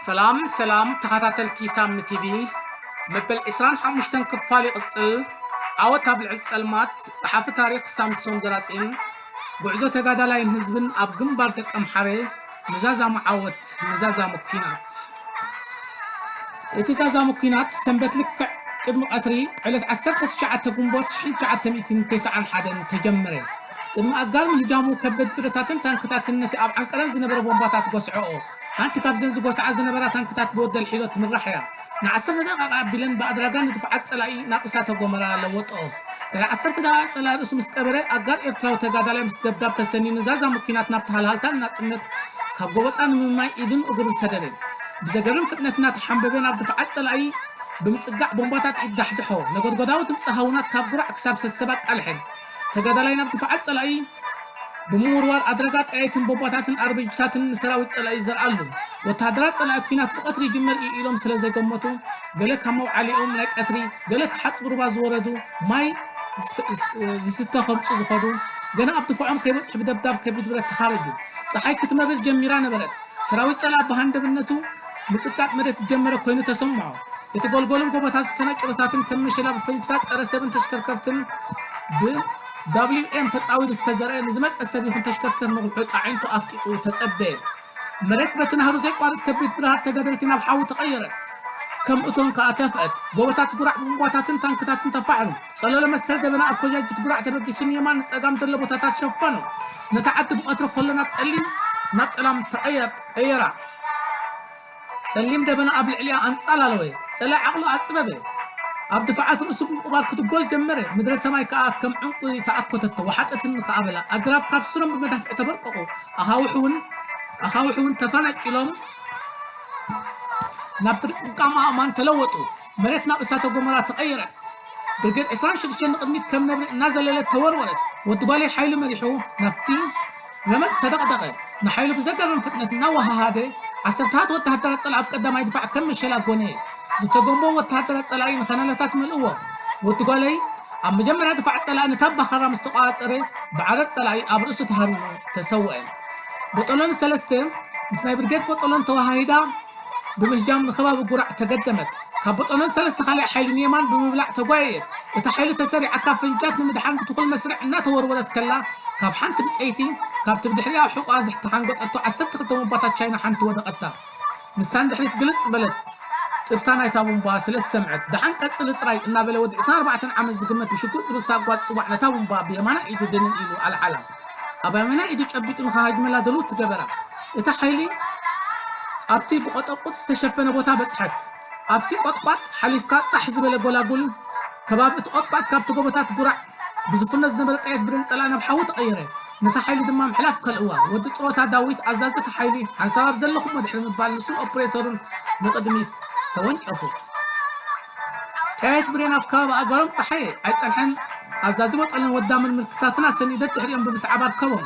ሰላም ሰላም ተኸታተልቲ ሳሚ ቲቪ፣ መበል ዕስራን ሓሙሽተን ክፋል ይቕጽል። ዓወት ኣብ ልዕሊ ጸልማት። ጸሓፊ ታሪኽ ሳምሶም ዘራጺን፣ ጉዕዞ ተጋዳላይን ህዝብን ኣብ ግንባር ደቀምሓረ። ንዛዛሙ ዓወት፣ ንዛዛሙ ኲናት። እቲ ዛዛሙ ኲናት ሰንበት ልክዕ ቅድሚ ቀትሪ ዕለት ዓሰርተ ትሽዓተ ግንቦት ሽሕን ትሽዓተ ሚእትን ተስዓን ሓደን ተጀመረ። ቅድሚ ኣጋር ምህጃሙ ከበድ ብረታትን ታንክታትን ነቲ ኣብ ዓንቀረን ዝነበረ ቦምባታት ጎስዐኦ። ሓንቲ ካብዘን ዝጎስዓ ዝነበራ ታንክታት ብወደል ሒሎ ትምራሕ እያ። ንዓሰርተ ደቂቓ ኣቢለን ብኣድራጋ ንድፍዓት ጸላኢ ናብ እሳተ ጎመራ ለወጥኦ። ድሕሪ ዓሰርተ ደቂቓ ጸላኢ ርእሱ ምስ ቀበረ ኣጋር ኤርትራዊ ተጋዳላይ ምስ ደብዳብ ተሰንዩ ንዛዛሙ ኲናት ናብቲ ሃልሃልታን ናጽነት ካብ ጎበጣ ንምምማይ ኢድን እግሩን ሰደደ። ብዘገርም ፍጥነት እናተሓንበበ ናብ ድፍዓት ጸላኢ ብምጽጋዕ ቦምባታት ኢድ ዳሕድሖ። ነጎድጎዳዊ ድምጺ ሃውናት ካብ ጉራዕ ክሳብ ሰሰብ ኣቃልሐ። ተጋዳላይ ናብ ድፍዓት ጸላኢ ብምውርዋር ኣድራጋ ጠያይትን ቦምባታትን ኣርበጅታትን ንሰራዊት ጸላኢ ይዘርኣሉ። ወተሃደራት ጸላኢ ኲናት ብቐትሪ ይጅመር እዩ ኢሎም ስለ ዘይገመቱ፣ ገለ ካብ መውዓሊኦም ናይ ቀትሪ፣ ገለ ክሓጽቡ ሩባ ዝወረዱ፣ ማይ ዝስ-፣ ዝስ-፣ ዝስተ ከምጹ ዝኸዱ፣ ገና ኣብ ድፍዖም ከይበጽሑ ብደብዳብ ከቢድ ብረት ተኻረጁ። ጸሓይ ክትመርር ጀሚራ ነበረት። ሰራዊት ጸላኢ ብሃንደብነቱ ምቅጥቃጥ መሬት ዝጀመረ ኮይኑ ተሰምዖ። እቲ ጎልጎልን ጎቦታት ዝሰነ ጭሮታትን ከም መሸላ ብፈንጅታት ጸረ ሰብን ተሽከርከርትን ብ ደብሊው ኤም ተጻዊሩ ዝተዘርአ ንዝመጸ ሰብ ይኹን ተሽከርከር ንውሑጥ ኣዒንቱ ኣፍጢጡ ተጸበየ። መሬት በቲ ናህሩ ዘይቋርጽ ከቢድ ብርሃት ተጋደልቲ ናብ ሓዊ ተቐየረት። ከም እቶን ከኣ ተፍአት። ጎቦታት ጉራዕ ብቦምባታትን ታንክታትን ተፋሕሩ። ጸለሎ መሰል ደበና ኣብ ኮጃጅት ጉራዕ ተበጊሱ ንየማን ንጸጋም ዘሎ ቦታታት ሸፈኖ። ነታ ዓዲ ብቐትሪ ከሎ ናብ ጸሊም፣ ናብ ጸላም ተቐየር-፣ ቀየራ። ጸሊም ደበና ኣብ ልዕሊኣ ኣንጻላለወ። ጸላኢ ዓቕሉ ኣጽበበ። ኣብ ድፋዓት ርእሱ ብምቕባር ክትጎል ጀመረ። ምድረ ሰማይ ከኣ ከም ዕንቁ ተኣኮተቶ። ወሓጠትን ከኣ በላ። ኣግራብ ካብ ስሮም ብመዳፍዕ ተበርቀቑ። ኣኻውሕ እውን፣ ኣኻውሕ እውን ተፈናቂሎም ናብ ጥርቅምቃም ኣእማን ተለወጡ። መሬት ናብ እሳተ ጎመራ ተቐየረት። ብርጌድ ዕስራን ሽዱሽተን ንቕድሚት ከም ነብሪ እናዘለለት ተወርወረት። ወዲ ጓለይ ሓይሉ መሪሑ ናብቲ ረመጽ ተደቕደቐ። ንሓይሉ ብዘገርም ፍጥነት እናወሃሃደ፣ ዓሰርተታት ወተሃደራት ጸላኢ ኣብ ቀዳማይ ድፋዕ ከም መሸላ ጎነየ። ዝተጎንበው ወተሃደራት ጸላኢ ንኸናላታት መልእዎ። ወዲ ጓለይ ኣብ መጀመርያ ድፋዕ ጸላኢ ነታ ባኻራ ምስ ተቋጸረ፣ ብዓረር ጸላኢ ኣብ ርእሱ ተሃሪሙ ተሰውአ። ቦጦሎኒ ሰለስተ ምስ ናይ ብርጌድ ቦጦሎኒ ተወሃሂዳ፣ ብምህጃም ንከባቢ ጉራዕ ተገደመት። ካብ ቦጦሎኒ ሰለስተ ካልእ ሓይሊ ንየማን ብምብላዕ ተጓየየት። እታ ሓይሊ ተሰሪዓ ካብ ፈንጅታት ንምድሓን ብትኹል መስርዕ እናተወርወረት ከላ፣ ካብ ሓንቲ ብጸይቲ ካብቲ ብድሕሪኣ ሕቖኣ ዝተሓንገጠቶ ዓሰርተ ክልተ ቦምባታት ቻይና ሓንቲ ወደቐታ። ንሳ ንድሕሪት ግልጽ በለት። ጥብታ ናይታ ቦምባ ስለ ዝሰምዐት፣ "ደሓን ቀጽሊ ጥራይ" እናበለ ወዲ ዕስራን ኣርባዕተን ዓመት ዝግመት ብሽጉጥ ዝብል ሳጓ ዝጽዋዕ ነታ ቦምባ ብየማናይ ኢዱ ድንን ኢሉ ኣልዓላ። ኣብ የማናይ ኢዱ ጨቢጡ ንኸሃጅመላ ድልውቲ ገበራ። እታ ሓይሊ ኣብቲ ብቆጠቁጥ ዝተሸፈነ ቦታ በጽሐት። ኣብቲ ቆጥቋጥ ሓሊፍካ ጻሕ ዝበለ ጎላጉል፣ ከባቢ እቲ ቆጥቋጥ ካብቲ ጎቦታት ጉራዕ ብዝፍኖ ዝነበረ ጠየት ብደን ጸላኢ ናብ ሓዊ ተቐየረ። ነታ ሓይሊ ድማ ምሕላፍ ከልእዋ። ወዲ ጥሮታ ዳዊት ኣዛዚ እቲ ሓይሊ ሓንሳብ ኣብ ዘለኹሞ ድሕሪ ምባል ንሱን ኦፕሬተሩን ንቕድሚት ተወንጨፉ። ጠያይት ብሬን ኣብ ከባቢ ኣእጋሮም ጸሓየ ኣይጸንሐን። ኣዛዚ ቦጠሎን ወዳምን ምልክታትና ሰኒደት ድሕሪኦም ብምስዓብ ኣርከቦም።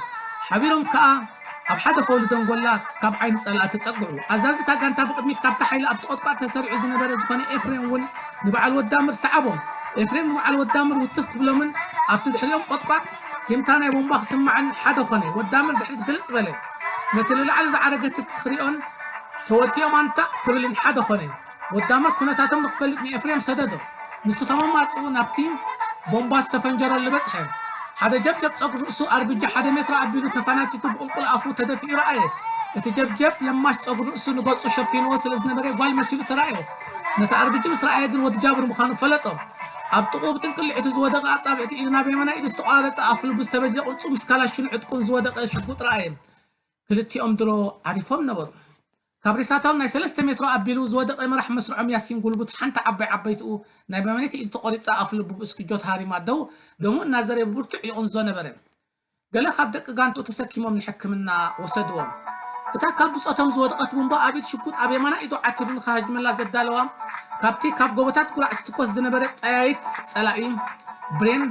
ሓቢሮም ከኣ ኣብ ሓደ ኾሉ ደንጎላ ካብ ዓይኒ ጸላኢ ተጸግዑ። ኣዛዚ እታ ጋንታ ብቕድሚት ካብቲ ሓይሊ ኣብቲ ቆጥቋጥ ተሰሪዑ ዝነበረ ዝኾነ ኤፍሬም እውን ንበዓል ወዳምር ሰዓቦም። ኤፍሬም ንበዓል ወዳምር ውትፍ ክብሎምን ኣብቲ ድሕሪኦም ቆጥቋጥ ሂምታ ናይ ቦምባ ክስማዕን ሓደ ኾነ። ወዳምር ድሕሪት ግልጽ በለ። ነቲ ንላዕሊ ዝዓረገ ትኪ ክሪኦን ተወዲኦም ኣንታ ክብልን ሓደ ኾነ። ወዳምር ኩነታቶም ንክፈልጥ ንኤፍሬም ሰደዶ። ንሱ ከም ኣማጽኡ ናብቲ ቦምባ ዝተፈንጀረሉ በጽሐ። ሓደ ጀብጀብ ጸጉሪ ርእሱ ኣርቢጂ ሓደ ሜትሮ ኣቢሉ ተፈናቲቱ ብቁልቁል ኣፉ ተደፊኡ ረኣየ። እቲ ጀብጀብ ለማሽ ጸጉሪ ርእሱ ንገጹ ሸፊንዎ ስለ ዝነበረ ጓል መሲሉ ተራእዮ። ነቲ ኣርቢጂ ምስ ረኣየ ግን ወዲ ጃብር ምዃኑ ፈለጦ። ኣብ ጥቕኡ ብጥንቅልዒቱ ዝወደቐ ኣጻብዕቲ ኢዱ ናብ የማናይ ኢዱ ዝተቋረጸ ኣፍልቡ ዝተበጀ ቅርጹ ምስ ካላሽኑ ዕጥቁን ዝወደቐ ሽጉጥ ረኣየ። ክልቲኦም ድሮ ዓሪፎም ነበሩ። ካብ ሬሳቶም ናይ ሰለስተ ሜትሮ ኣቢሉ ዝወደቐ መራሕ መስርዖም ያሲን ጉልጉት ሓንቲ ዓባይ ዓበይትኡ ናይ በመኔት ኢድ ተቖሪጻ ኣፍልቡ ብእስክጆት ሃሪማ ደው ደሙ እናዘረ ብብርቱዕ ይቕንዞ ነበረ። ገለ ካብ ደቂ ጋንቱ ተሰኪሞም ንሕክምና ወሰድዎም። እታ ካብ ብጾቶም ዝወደቐት ቡምባ ኣብ ኢድ ሽጉጥ ኣብ የማና ኢዱ ዓቲሩ ንኸሃጅመላ ዘዳለዋ ካብቲ ካብ ጎቦታት ጉራዕ ዝትኮስ ዝነበረ ጠያይት ጸላኢ ብሬን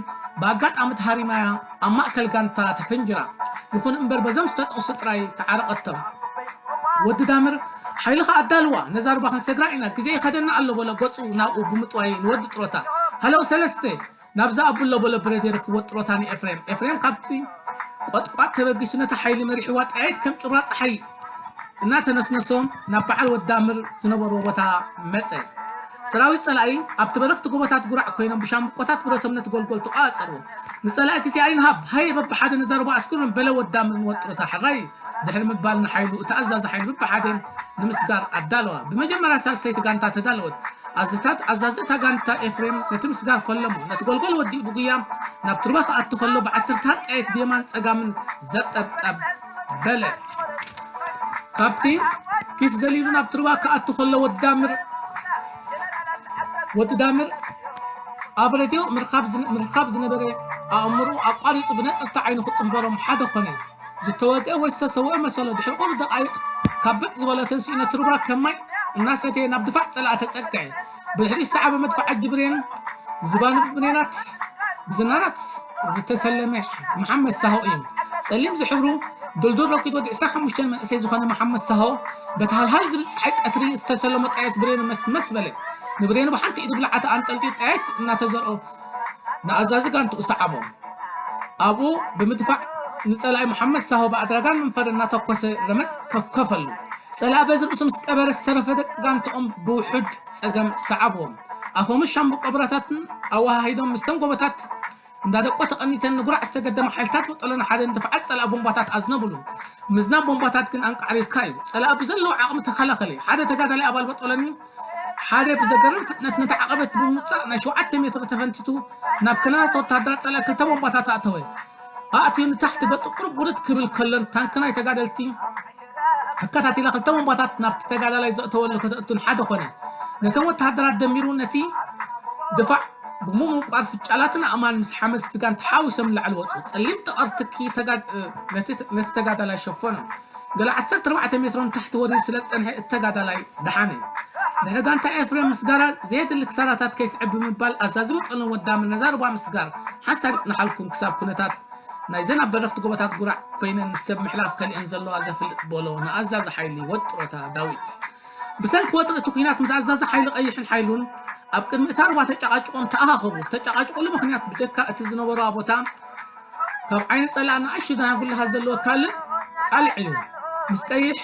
ብኣጋጣሚ ተሃሪማያ ኣብ ማእከል ጋንታ ተፈንጅራ። ይኹን እምበር በዞም ዝተጠቕሱ ጥራይ ተዓረቐቶም። ወዲ ዳምር ሓይልኻ ኣዳልዋ፣ ነዛ ሩባ ክንሰግራ ኢና፣ ግዜ ይኸደና ኣሎ በሎ ገጹ ናብኡ ብምጥዋይ ንወዲ ጥሮታ። ሃለው ሰለስተ ናብዛ ኣቡሎ በሎ ብረዴር ክወጥሮታ ንኤፍሬም። ኤፍሬም ካብቲ ቆጥቋጥ ተበጊሱ ነታ ሓይሊ መሪሕዋ ጠያይት ከም ጩራ ጸሓይ እናተነስነሶም ናብ በዓል ወዳምር ዝነበርዎ ቦታ መጸ። ሰራዊት ጸላኢ ኣብቲ በረኽቲ ጎቦታት ጉራዕ ኮይኖም ብሻምብቆታት ብረቶም ነቲ ጎልጎል ተቋጸርዎ። ንጸላኢ ግዜ ኣይንሃብ፣ ሃየ በብሓደ ነዛ ሩባ ኣስኩርን በለ ወዳምር ንወጥሮታ ሕራይ ድሕሪ ምባል ንሓይሉ እቲ ኣዛዚ ሓይሊ በብሓደ ንምስጋር ኣዳለዋ። ብመጀመርያ ሳልሰይቲ ጋንታ ተዳለወት። ኣዘታት ኣዛዚ እታ ጋንታ ኤፍሬም ነቲ ምስጋር ፈለሞ። ነቲ ጎልጎል ወዲኡ ብጉያ ናብ ትርባ ክኣቱ ከሎ ብዓሰርታት ጠየት ብየማን ጸጋምን ዘርጠብጠብ በለ። ካብቲ ኪፍ ዘሊሉ ናብ ትርባ ክኣቱ ከሎ ወዲ ዳምር ወዲ ዳምር ኣብ ሬድዮ ምርኻብ ዝን- ምርኻብ ዝነበረ ኣእምሩ ኣቋሪጹ ብነጠብቲ ዓይኑ ክጽንበሮም ሓደ ኾነ። ዝተወግአ ወይ ዝተሰውአ መሰሎ ድሕሪ ቁሩብ ደቓይቕ ካብ በጥ ዝበለ ተንሲኡ ነቲ ሩባ ከም ማይ እናሰተየ ናብ ድፋዕ ጸላኢ ተጸግዐ። ብድሕሪት ዝሰዓበ መድፍዓጂ ብሬን ዝባኑ ብብሬናት ብዝናራት ዝተሰለመ መሓመድ ሳሆ እዩ። ጸሊም ዝሕብሩ ድልዱል ሮኬት ወዲ ዕስራን ሓሙሽተን መንእሰይ ዝኾነ መሓመድ ሳሆ በቲ ሃልሃል ዝብል ጸሓይ ቀትሪ ዝተሰለሞ ጣየት ብሬኑ መስ መስ በለ። ንብሬኑ ብሓንቲ ኢዱ ብልዓቲ ኣንጠልጢሉ ጣየት እናተዘርኦ ንኣዛዚ ጋንትኡ ሰዓቦም። ኣብኡ ብምድፋዕ ንጸላኢ መሓመድ ሳሆ ብኣድራጋን መንፈር እናተኮሰ ረመጽ ከፍከፈሉ። ጸላኢ በዚ ርእሱ ምስ ቀበረ ዝተረፈ ደቂ ጋንትኦም ብውሑድ ጸገም ሰዓብዎም። ኣፎምን ሻምብቆ ብረታትን ኣወሃሂዶም ምስተን ጎቦታት እንዳደቆ ተቐኒተን ንጉራዕ ዝተገደመ ሓይልታት መጠሎን ሓደ ንድፍዓት ጸላኢ ቦምባታት ኣዝነብሉ። ምዝናብ ቦምባታት ግን ኣንቃዕሪርካ እዩ። ጸላኢ ብዘለዎ ዓቕሚ ተኸላኸለ። ሓደ ተጋዳላይ ኣባል በጦሎኒ ሓደ ብዘገርም ፍጥነት ነቲ ዓቐበት ብምውጻእ ናይ ሸውዓተ ሜትሮ ተፈንቲቱ ናብ ከለላት ወተሃደራት ጸላኢ ክልተ ቦምባታት ኣእተወ። ኣእትዩ ንታሕቲ ገጹ ቁሩብ ውርድ ክብል ከሎን ታንኪ ናይ ተጋደልቲ ኣከታቲላ ክልተ ቦምባታት ናብቲ ተጋዳላይ ዘእተወሉ ከተእቱን ሓደ ኾነ። ነቶም ወተሃደራት ደሚሩ ነቲ ድፋዕ ብምምቋር ፍጫላትን ኣእማን ምስ ሓመድ ስጋን ተሓዊሶም ንላዕሊ ወጹ። ጸሊም ጠቐር ትኪ ተጋድ- ነቲ ነቲ ተጋዳላይ ሸፈኖ። ገለ ዓሰርተ ኣርባዕተ ሜትሮ ንታሕቲ ወሪዱ ስለ ዝጸንሐ እቲ ተጋዳላይ ደሓነ። ድሕሪ ጋንታ ኤፍሬም ምስጋር ዘየድሊ ክሳራታት ከይስዕብ ብምባል ኣዛዚ በጦሎን ወዲ ዳምር ነዛ ሩባ ምስጋር ሓንሳብ ይጽንሓልኩም ክሳብ ኩነታት ናይዘን ኣብ በረኽቲ ጎቦታት ጉራዕ ኮይነን ንሰብ ምሕላፍ ከሊአን ዘለዋ ዘፍልጥ በሎ ንኣዛዚ ሓይሊ ወጥሮታ ዳዊት። ብሰንኪ ወጥሪ እቲ ኲናት ምስ ኣዛዚ ሓይሊ ቀይሕን ሓይሉን ኣብ ቅድሚ እታ ሩባ ተጨቓጭቖም ተኣኻኸቡ። ዝተጨቓጭቑሉ ምኽንያት ብጀካ እቲ ዝነበሩዋ ቦታ ካብ ዓይኒ ጸላእ ንኣሽቱ ዳና ጉልሃት ዘለዎ ካልእ ቃልዕ እዩ። ምስ ቀይሕ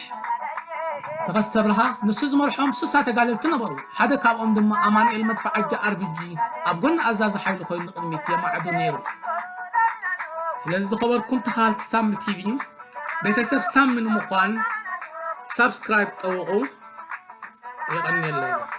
ተኸስተ ብርሃ ንሱ ዝመርሖም ስሳ ተጋደልቲ ነበሩ። ሓደ ካብኦም ድማ ኣማኑኤል መድፍዓጂ ኣርቢጂ ኣብ ጎኒ ኣዛዚ ሓይሊ ኮይኑ ንቕድሚት የማዕዱ ነይሩ። ስለዚ ዝኸበርኩም ተኻልቲ ሳሚ ቲቪ ቤተሰብ ሳሚ ንምዃን ሳብስክራይብ ጠውቑ። የቐንየለይ።